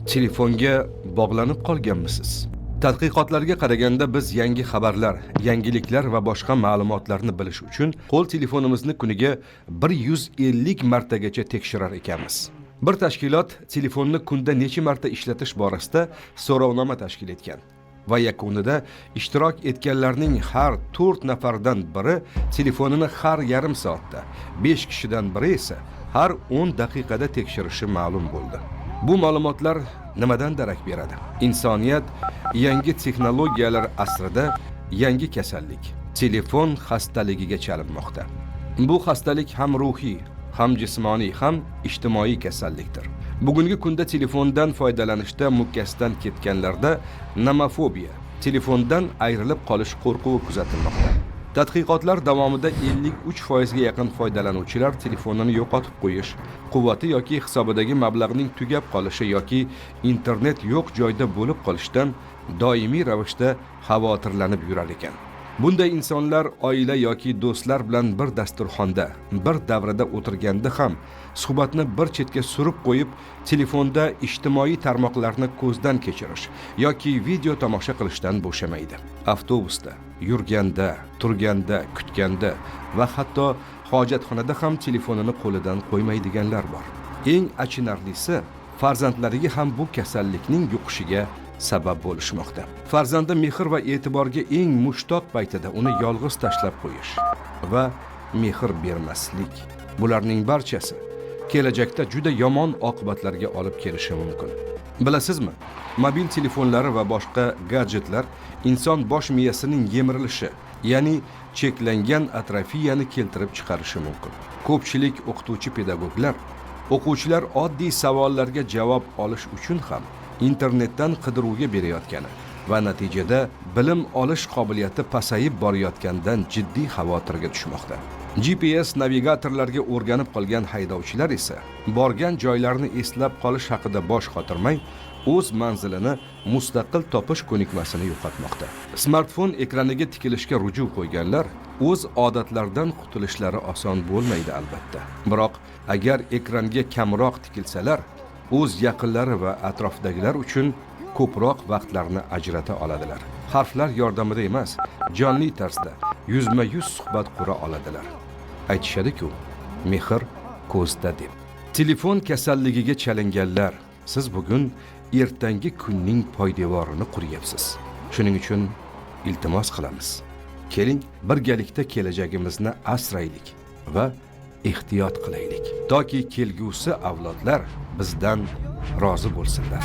Telefonga bog'lanib qolganmisiz? Tadqiqotlarga qaraganda, biz yangi xabarlar, yangiliklar va boshqa ma'lumotlarni bilish uchun qo'l telefonimizni kuniga 150 martagacha tekshirar ekanmiz. Bir tashkilot telefonni kunda necha marta ishlatish borasida so'rovnoma tashkil etgan va yakunida ishtirok etganlarning har to'rt nafardan biri telefonini har yarim soatda, 5 kishidan biri esa har 10 daqiqada tekshirishi ma'lum bo'ldi. Bu ma'lumotlar nimadan darak beradi? Insoniyat yangi texnologiyalar asrida yangi kasallik, telefon xastaligiga chalinmoqda. Bu xastalik ham ruhiy, ham jismoniy, ham ijtimoiy kasallikdir. Bugungi kunda telefondan foydalanishda mukkasidan ketganlarda nomofobiya, telefondan ayrilib qolish qo'rquvi kuzatilmoqda. Tadqiqotlar davomida 53% ga yaqin foydalanuvchilar telefonini yo'qotib qo'yish, quvvati yoki hisobidagi mablag'ning tugab qolishi yoki internet yo'q joyda bo'lib qolishdan doimiy ravishda xavotirlanib yurar ekan. Bunday insonlar oila yoki do'stlar bilan bir dasturxonda, bir davrada o'tirganda ham suhbatni bir chetga surib qo'yib, telefonda ijtimoiy tarmoqlarni ko'zdan kechirish yoki video tomosha qilishdan bo'shamaydi. Avtobusda yurganda, turganda, kutganda va hatto hojatxonada ham telefonini qo'lidan qo'ymaydiganlar bor. Eng achinarlisi, farzandlariga ham bu kasallikning yuqishiga sabab bo'lishmoqda. Farzandi mehr va e'tiborga eng mushtoq paytida uni yolg'iz tashlab qo'yish va mehr bermaslik, bularning barchasi kelajakda juda yomon oqibatlarga olib kelishi mumkin. Bilasizmi, mobil telefonlari va boshqa gadjetlar inson bosh miyasining yemirilishi, ya'ni cheklangan atrofiyani keltirib chiqarishi mumkin. Ko'pchilik o'qituvchi pedagoglar o'quvchilar oddiy savollarga javob olish uchun ham internetdan qidiruvga berayotgani va natijada bilim olish qobiliyati pasayib borayotganidan jiddiy xavotirga tushmoqda. GPS navigatorlarga o'rganib qolgan haydovchilar esa borgan joylarni eslab qolish haqida bosh qotirmay, o'z manzilini mustaqil topish ko'nikmasini yo'qotmoqda. Smartfon ekraniga tikilishga ruju qo'yganlar o'z odatlaridan qutulishlari oson bo'lmaydi, albatta. Biroq agar ekranga kamroq tikilsalar, o'z yaqinlari va atrofdagilar uchun ko'proq vaqtlarni ajrata oladilar. Harflar yordamida emas, jonli tarzda yuzma yuz suhbat qura oladilar. Aytishadi-ku, mehr ko'zda deb. Telefon kasalligiga chalinganlar, siz bugun ertangi kunning poydevorini quryapsiz. Shuning uchun iltimos qilamiz, keling, birgalikda kelajagimizni asraylik va ehtiyot qilaylik, toki kelgusi avlodlar bizdan rozi bo'lsinlar.